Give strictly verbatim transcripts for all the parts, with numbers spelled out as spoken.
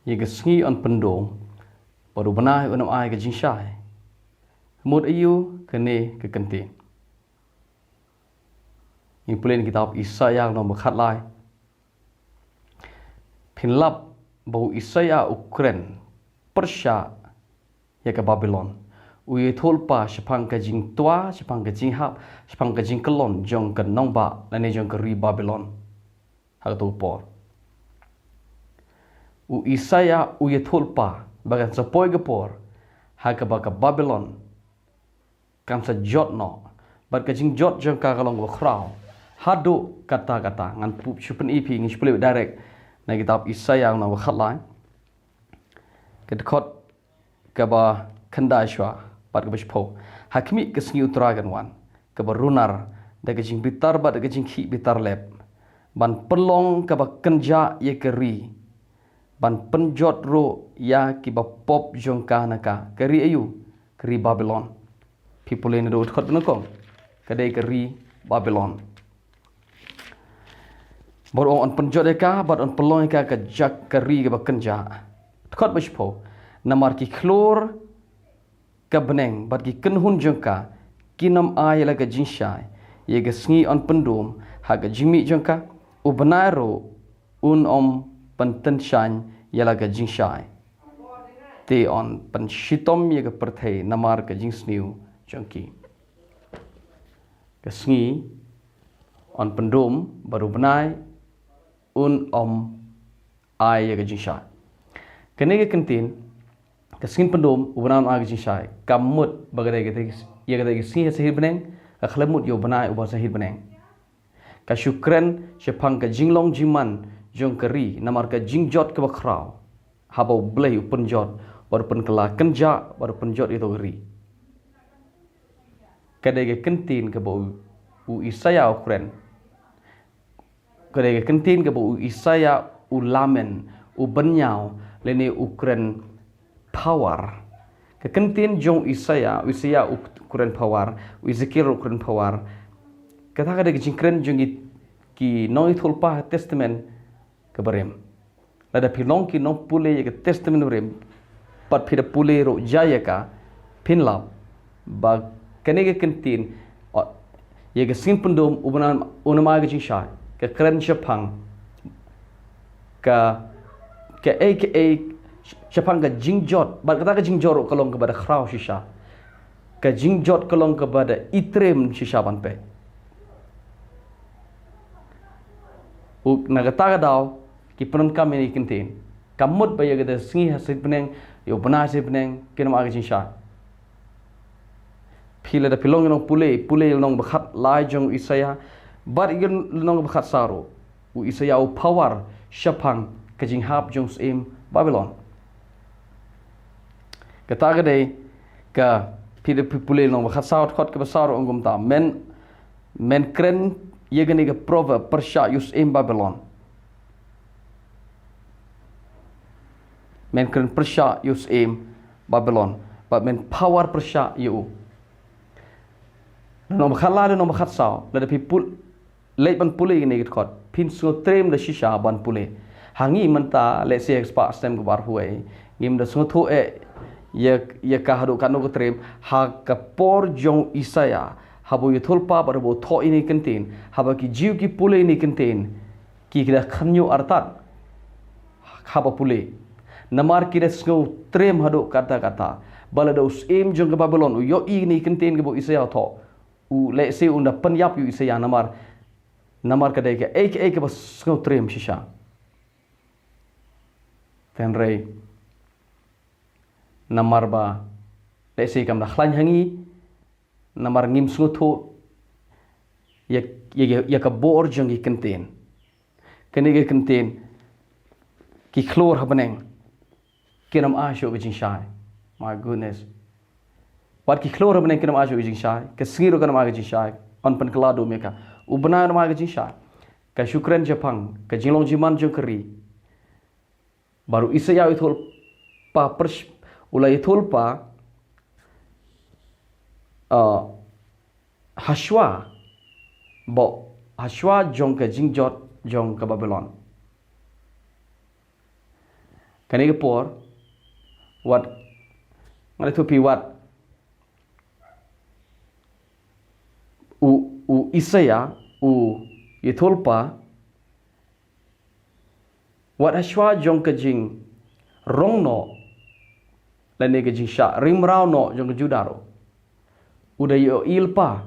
Ïa ka sngi yn pyndum, bad u bnai un ym ai ka jingshai. Mut aïu kane ka kyntien? Ngi pule na kitab Isaïah lynnong ba khatlai. Phin lap ba u Isaïah u kren pyrshah ïa ka Babilon. U ïathuhlypa shaphang ka jingtwa, shaphang ka jinghap, shaphang ka jingkyllon jong ka nongbah lane jong ka ri Babilon ha kato ka por. U Isaïah u ïathuhlypa ba kan sa poi ka por ha kaba ka Babilon kan sa jot noh, bad ka jingjot jong ka ka long kaba khraw haduh katta katta. Ngan pu-, shu pyni ïa phi, ngan shu pule direct na kitab Isaïah lynnong ba khatlai, ka dkhot kaba khyndai shuwa bad kaba shiphew. Ha khmih ka sngi U Trai kan wan kaba runar, da ka jingbitar bad da ka jingkhih bitar lep, ban pynlong kaba kynjah ïa ka ri, ban pynjot ruh ïa kiba pop jong ka na ka. Ka ri aïu? Ka ri Babilon. Phi pule naduh u dkhot ba nyngkong, ka dei ka ri Babilon. Bad u ong yn pynjot ïa ka, bad yn pynlong ïa ka ka jak, ka ri kaba kynjah. Dkhot ba shiphew. Namar ki khlur ka bneng bad ki kynhun jong ka kin ym ai ïa la ka jingshai. Ïa ka sngi yn pyndum ha ka jingmih jong ka, u bnai ruh un ym pyntyngshaiñ ïa la ka jingshai, te yn pynshitom ïa ka pyrthei namar ka jingsniew jong ki. Ka sngi yn pyndum, bad u bnai un ym ai ïa ka jingshai. Kane ka kyntien, ka sngi yn pyndum, u bnai un ym ai ka jingshai, ka mut ba ka dei ka, ïa ka dei ka sngi ha sahit bneng, ka khlem mut ïa u bnai uba sahit bneng. Ka shu kren shaphang ka jinglong jingman jong ka ri namar ka jingjot kaba khraw haba U Blei u pynjot, bad u pynkylla kynjah, bad u pynjot ïa kato ka ri. Ka dei ka kyntien kaba u, u Isaïah u kren. Ka dei ka kyntien kaba u Isaïah u lamen, u bynñiaw, lane u kren power. Ka kyntien jong u Isaïah, u Isaïah u kren power, u Ezekiel u kren power. Kata ka dei ka jingkren jong ki, ki nongïathuhlypa ha Testament kaba rim. Lada phi long ki nongpule ïa ka Testament barim, bad phi da pule ruh ïa ka, phin lap ba kane ka kyntien, o, ïa ka sngi yn pyndum, u bnai un ym ai ka jingshai, ka kren shaphang ka, kaei kaei, shaphang ka jingjot, bad kata ka jingjot ruh ka long kaba da khraw shisha. Ka jingjot ka long kaba da itriem shisha ban peit. U, na kata ka daw, ki pyndonkam ïa kane ka kyntien. Ka mut ba ïa ka dei sngi ha sahit bneng, ïa u bnai ha sahit bneng, kin ym ai ka jingshai. Phi lada phi long ki nongpule, pule lynnong ba khatlai jong u Isaïah, bad ïa ka lynnong ba khatsaw ruh. U Isaïah u power shaphang ka jinghap jong u syiem Babilon. Kata ka dei ka, phi da phi pule lynnong ba khatsaw, dkhot kaba saw ruh ong kumta. Men, men kren ïa kane ka proverb pyrshah ïa u syiem Babilon. Men kren pyrshah ïa u syiem Babilon, bad men power pyrshah ïa u. Lynnong ba khatlai, lynnong ba khatsaw, lada phi pul-, leit ban pule ïa kane ka dkhot, phin sngewtriem da shisha ban pule. Ha ngi mynta, lehse ha ka spah snem kaba arphew wei, ngim da sngewthuh eh ïa, ïa ka haduh katno ka triem, ha ka por jong u Isaïah, haba u ïathuhlypa bad haba u thoh ïa kane ka kyntien, haba ki Jiw ki pule ïa kane ka kyntien, ki, ki da khynñiuh artat haba pule. Namar ki da sngewtriem haduh katta katta ba lada u syiem jong ka Babilon u ïohi ïa kane ka kyntien kaba u Isaïah u thoh, u, lehse un da pynïap ïa u Isaïah namar, namar ka dei kaei kaei kaba sngewtriem shisha. Hynrei namar ba lehse kam da khlaiñ ha ngi, namar ngim sngewthuh ïa, ïa, ïa, ïa ka bor jong ki kyntien. Kane ka kyntien, ki khlur ha bneng kin ym ai shuh ka jingshai. My goodness. Wat ki khlur ha bneng kin ym ai shuh ka jingshai, ka sngi ruh kan ym ai ka jingshai, yn pynkylla dum ïa ka. U bnai un ym ai ka jingshai. Ka shu kren shaphang ka jinglong jingman jong ka ri. Bad u Isaïah u ïathuhlypa pyrsh-, u la ïathuhlypa, uh, hashwa, ba, hashwa jong ka jingjot jong ka Babilon. Kane ka por, wat, nga la thupi wat, u, u Isaiah, u ïathuhlypa, wat hashwa jong ka jingrong noh, lane ka jingshah rimraw noh jong ka Judah ruh. U da ïohi lypa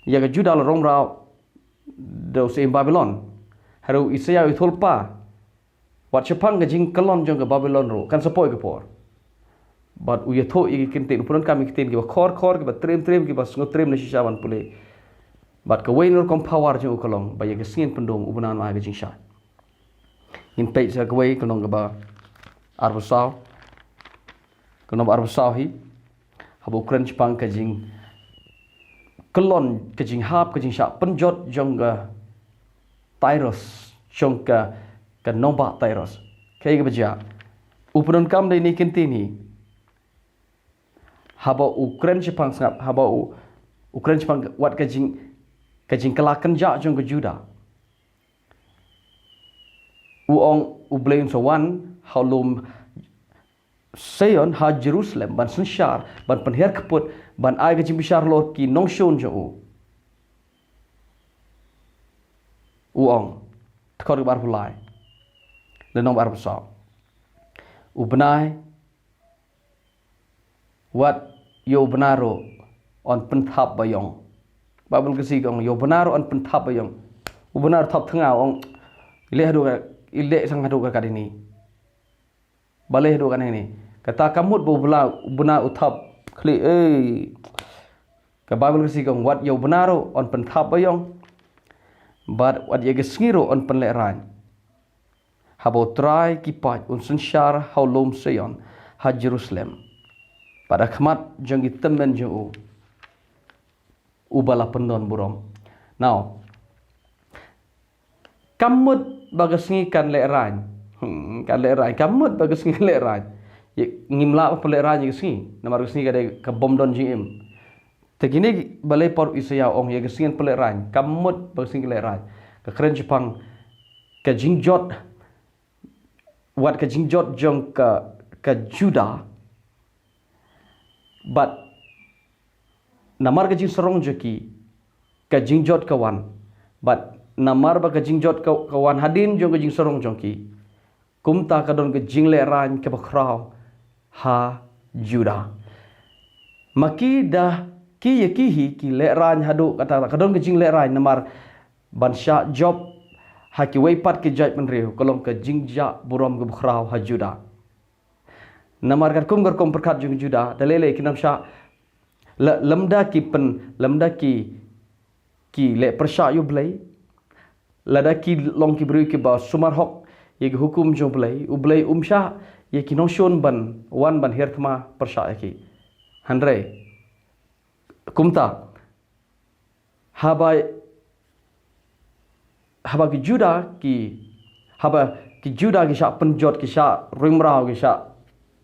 ïa ka Judah la rong mraw da u syiem Babilon. Hynrei u Isaiah u ïathuhlypa wat shaphang ka jingkyllon jong ka Babilon ruh kan sa poi ka por. Bad u ïathuh ïa ki ktien, u pyndonkam ïa ki ktien kiba khor khor, kiba triem triem, kiba sngewtriem na shisha ban pule. Bad kawei na rukom power jong u ka long ba ïa ka sngi yn pyndum u bna un ai ka jingshai. Ngin peit sa kawei, ka lynnong kaba arphew saw. Ka lynnong ba arphew saw hi, haba u kren shaphang ka jingkyllon, ka jinghap, ka jingshah pynjot jong ka Tyrus, jong ka, ka nongbah Tyrus. Kaei kaba jia? U pyndonkam da ine i ktien hi. Haba u kren shaphang, sngap, haba u, u kren shaphang wat ka jing, ka jingkylla kynjah jong ka Judah. U ong, U Blei un sa wan ha u lum Sion, ha Jerusalem, ban synshar, ban pynhiar kput, ban ai ka jingbishar halor ki nongshun jong u. U ong, dkhot kaba arphew lai, lynnong ba arphew saw. U bnai, wat ïa u bna ruh yn pynthap baïong. Baibl Khasi ka ong, ïa u bna ruh yn pynthap baïong. U bna ruh thap thnga, u ong, i leh haduh ka, i leh sang haduh ka kat ine. Balei haduh kane ne? Kata kam mut ba u bna, u bna u thap khlieh, ei. Ka Baibl Khasi ka ong, wat ïa u bna ruh yn pynthap baïong. Bad wat ïa ka sngi ruh yn pynlehraiñ. Haba U Trai ki paid un synshar ha u lum Sion, ha Jerusalem, bad ha khmat jong ki tymmen jong u uba la pyndon burom. Now, kam mut ba ka sngi kan lehraiñ. Hmm, kan lehraiñ. Kam mut ba ka sngi kan lehraiñ. Ïa, ngim lah ban pynlehraiñ ïa ka sngi. Namar ka sngi ka dei kaba ym don jingim. Te kine balei por u Isaïah u ong ïa ka sngi kan pynlehraiñ. Kam mut ba ka sngi kan lehraiñ. Ka kren shaphang ka jingjot, wat ka jingjot jong ka, ka Judah. Bad namar ka jingsarong jong ki, ka jingjot ka wan. Bad namar ba ka jingjot ka, ka wan hadien jong ka jingsarong jong ki, kumta ka don ka jinglehraiñ kaba khraw ha Judah. Ma ki da ki, ïa ki hi ki lehraiñ haduh katta, ka don ka jinglehraiñ namar ban shah jop ha kiwei pat ki jaitbynriew ka long ka jingjah burom kaba khraw ha Judah. Namar katkum ka rukom pyrkhat jong Judah, da lei lei kin ym shah, la, lymda ki pyn, lymda ki, ki leh pyrshah ïa U Blei, lada ki long ki briew kiba sumar hok ïa ki hukum jong U Blei, U Blei um shah ïa ki nongshun ban wan ban hiar thma pyrshah ïa ki. Hynrei kumta, haba, haba ki Judah ki, haba ki Judah ki shah pynjot, ki shah rimraw, ki shah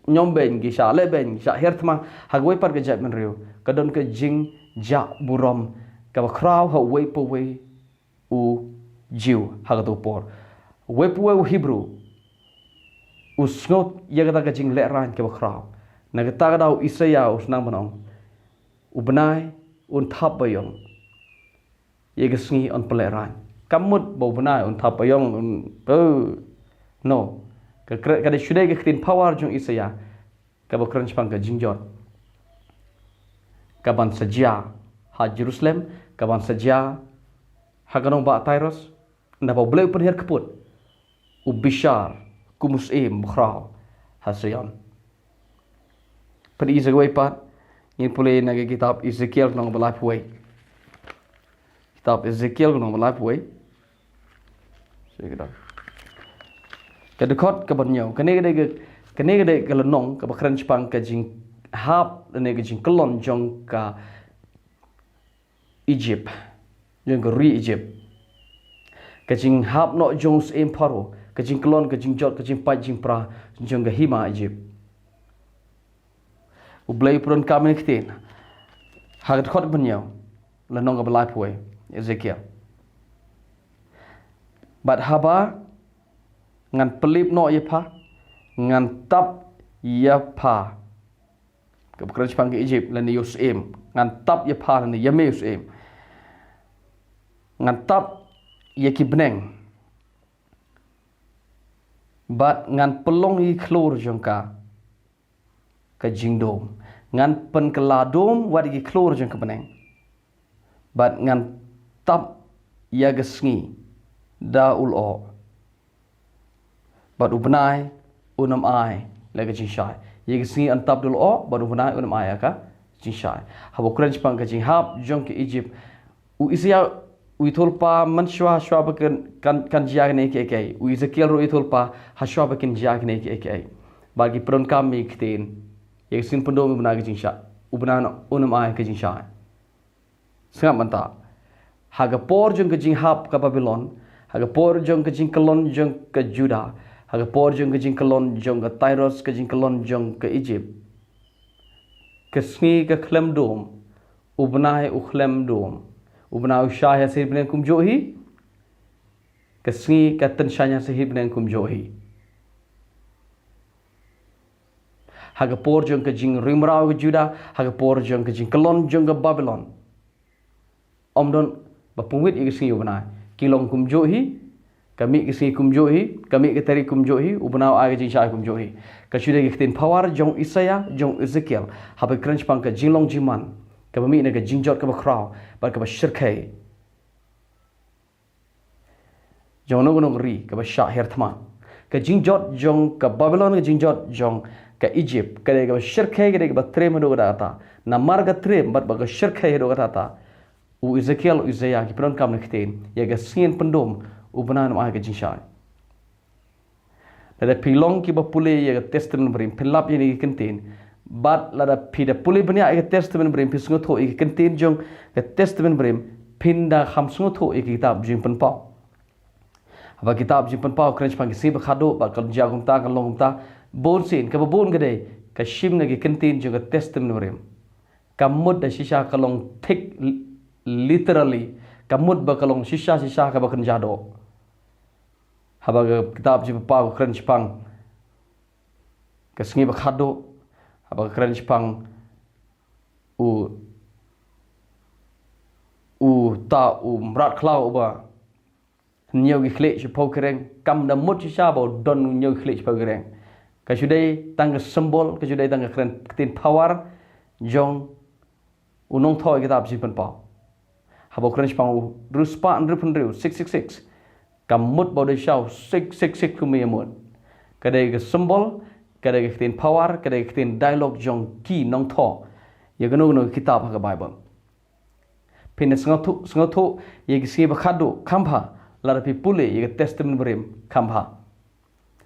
ñiom beiñ, ki shah leh beiñ, ki shah hiar thma ha kawei pat ka jaitbynriew, ka don ka jingjah burom kaba khraw ha uwei pa uwei u Jiw ha kato ka por. Uwei pa uwei u Hebru u sngew ïa kata ka jinglehraiñ kaba khraw. Na kata ka daw u Isaïah u sdang ban ong, u bnai un thap baïong, ïa ka sngi yn pynlehraiñ. Kam mut ba u bnai un thap baïong, un, eh, no. Ka kre-, ka dei shuh dei ka ktien power jong u Isaïah kaba kren shaphang ka jingjot kaban sa jia ha Jerusalem, kaban sa jia ha ka nongbah Tyrus. Naba U Blei u pynhiar kput, u bishar kum u syiem bakhraw ha Sion. Peit sa kawei pat, ngin pule na ka kitab Ezekiel lynnong ba laiphew wei. Kitab Ezekiel lynnong ba laiphew wei. Ka dkhot kaba hynñiew. Kane ka dei ka, kane ka dei ka lynnong kaba kren shaphang ka jinghap lane ka jingkyllon jong ka Egypt, jong ka ri Egypt. Ka jinghap noh jong u syiem Pharaoh, ka jingkyllon, ka jingjot, ka jingpait jingpra jong ka hima Egypt. U Blei u pyndonkam ïa kine ki ktien ha ka dkhot ba hynñiew, lynnong kaba laiphew wei, Ezekiel. Bad haba ngan pynlip noh ïa pha, Ngan tap ïa pha, kaba kren shaphang ka Ijipt, lane ïa u syiem. Ngan tap ïa pha lane ïa me u syiem. Ngan tap ïa ki bneng, bad ngan pynlong ïa ki khlur jong ka ka jingdum. Ngan pynkylla dum wat ïa ki khlur jong ka bneng, bad ngan tap ïa ka sngi da u lyoh, bad u bnai un ym ai la ka jingshai. Ïa ka sngi yn tap da u lyoh, bad u bnai un ym ai la ka jingshai. Haba u kren shaphang ka jinghap jong ka Ijipt, u Isaïah u ïathuhlypa mynshuwa, shuwa ba kan, kan, kan jia kine kiei kiei. U Ezekiel ruh u ïathuhlypa ha shuwa ba kin jia kine kiei kiei. Bad ki pyndonkam ïa ki ktien, ïa ka sngi pyndum u bnai ka jingshai, u bnai un ym ai ka jingshai. Sngap mynta. Ha ka por jong ka jinghap ka Babilon, ha ka por jong ka jingkyllon jong ka Juda, ha ka por jong ka jingkyllon jong ka Tyrus, ka jingkyllon jong ka Ijipt, ka sngi ka khlem dum, u bnai u khlem dum. U bnai u shai ha sahit bneng kumjuh hi, ka sngi ka tynshaiñ ha sahit bneng kumjuh hi. Ha ka por jong ka jingrimraw ka Juda, ha ka por jong ka jingkyllon jong ka Babilon, ym don ba pynwit ïa ka sngi u bnai. Ki long kumjuh hi, ka mih ka sngi kumjuh hi, ka mih ka tarik kumjuh hi, u bnai u ai ka jingshai kumjuh hi. Ka shu dei ka ktien power jong Isaïah, jong Ezekiel, haba kren shaphang ka jinglong jingman kaba mih na ka jingjot kaba khraw bad kaba shyrkhei jong kano kano ka ri kaba shah hiar thma. Ka jingjot jong ka Babilon, ka jingjot jong ka Ijipt, ka dei kaba shyrkhei, ka dei kaba triem haduh katta katta. Namar ka triem bad ba ka shyrkhei haduh katta katta, u Ezekiel, u Isaïah ki pyndonkam na ka ktien, ïa ka sngi yn pyndum, u bnai un ym ai ka jingshai. Lada phi long kiba pule ïa ka Testament Barim, phin lap ïa kine ki kyntien. Bad lada phi da pule bniah ïa ka Testament Barim, phi sngewthuh ïa ki kyntien jong ka Testament Barim, phin da kham sngewthuh ïa ka kitab Jingpynpaw. Haba kitab Jingpynpaw kren shaphang ka sngi ba khatduh, ba kan jia kumta, kan long kumta. Bun sien, kaba bun ka dei, ka shim na ki kyntien jong ka Testament Barim. Ka mut da shisha ka long thik, li-, literally, ka mut ba ka long shisha shisha kaba kynja doh. Haba ka kitab Jingpynpaw ka kren shaphang ka sngi ba khatduh, haba ka kren shaphang u, uta u mrad khlaw uba hynñiew ki khlieh shiphew ki reng, kam da mut shisha ba u don hynñiew ki khlieh shiphew ki reng. Ka shu dei tang ka symbol, ka shu dei tang ka kren, ka ktien power jong u nongthoh ïa kitab Jingpynpaw. Haba u kren shaphang u riewspah hynriewphew hynriew, six six six, kam mut ba u dei shisha u six six six kumba ïa mut. Ka dei ka symbol, ka dei ka ktien power, ka dei ka ktien dialogue jong ki nongthoh ïa kano kano ka kitab ha ka Baibl. Phin da sngewthuh, sngewthuh ïa ka sngi ba khatduh kham bha lada phi pule ïa ka Testament Barim kham bha.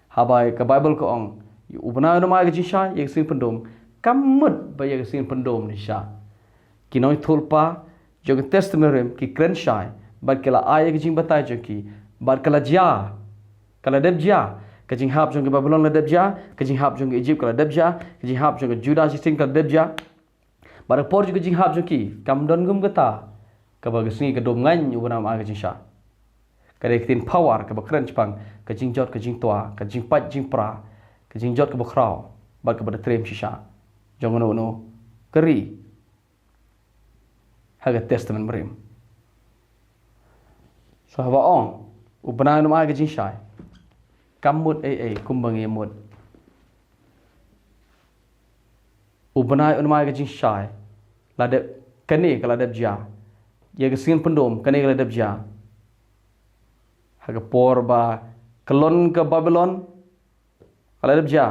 Haba ka Baibl ka ong, u bnai un ym ai ka jingshai, ïa ka sngi pyndum, kam mut ba ïa ka sngi pyndum ne shisha. Ki nongïathuhlypa jong ka Testament Barim ki kren shai, bad ki la ai ïa ka jingbatai jong ki, bad ka la jia, ka la dep jia. Ka jinghap jong ka Babilon la dep jia, ka jinghap jong ka Ijipt ka la dep jia, ka jinghap jong ka Juda shisien ka la dep jia. Bad ka por jong ka jinghap jong ki, kam don kum kata kaba ka sngi ka dum, ngaiñ u bnai un ym ai ka jingshai. Ka dei ka ktien power kaba kren shaphang ka jingjot, ka jingtwa, ka jingpait jingpra, ka jingjot kaba khraw bad kaba da triem shisha jong kano kano ka ri ha ka Testament Barim. So haba ong u bnai un ym ai ka jingshai, kam mut ei ei kumba ngi mut. U bnai un ym ai ka jingshai, la dep, kane ka la dep jia. Ïa ka sngi pyndum, kane ka la dep jia. Ha ka por ba kyllon ka Babilon, ka la dep jia.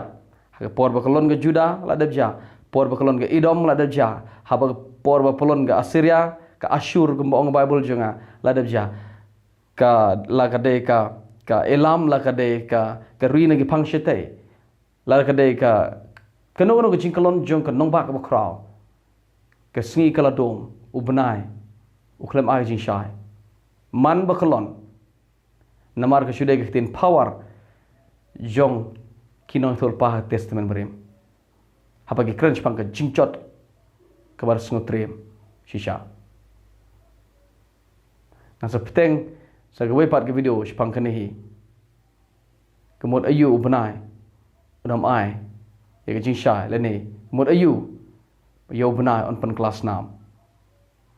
Ha ka por ba kyllon ka Juda, la dep jia. Por ba kyllon ka Edom, la dep jia. Ha ka por ba kyllon ka Assyria, ka Ashur kumba ong ka Baibl jong nga, la dep jia. Ka, la ka dei ka, ka Elam, la ka dei ka, ka ri na ki phang shatei. La ka dei ka, kano kano ka jingkyllon jong ka nongbah kaba khraw, ka sngi ka la dum, u bnai u khlem ai jingshai. Man ba kyllon, namar ka shu dei ka ktien power jong ki nongïathuhlypa ha Testament Barim. Haba ki kren shaphang ka jingjot kaba da sngewtriem shisha. Ngan sa bteng sa kawei pat ka video shaphang kane hi. Ka mut aïu u bnai un ym ai ïa ka jingshai lane mut aïu ïa u bnai un pynkylla snam.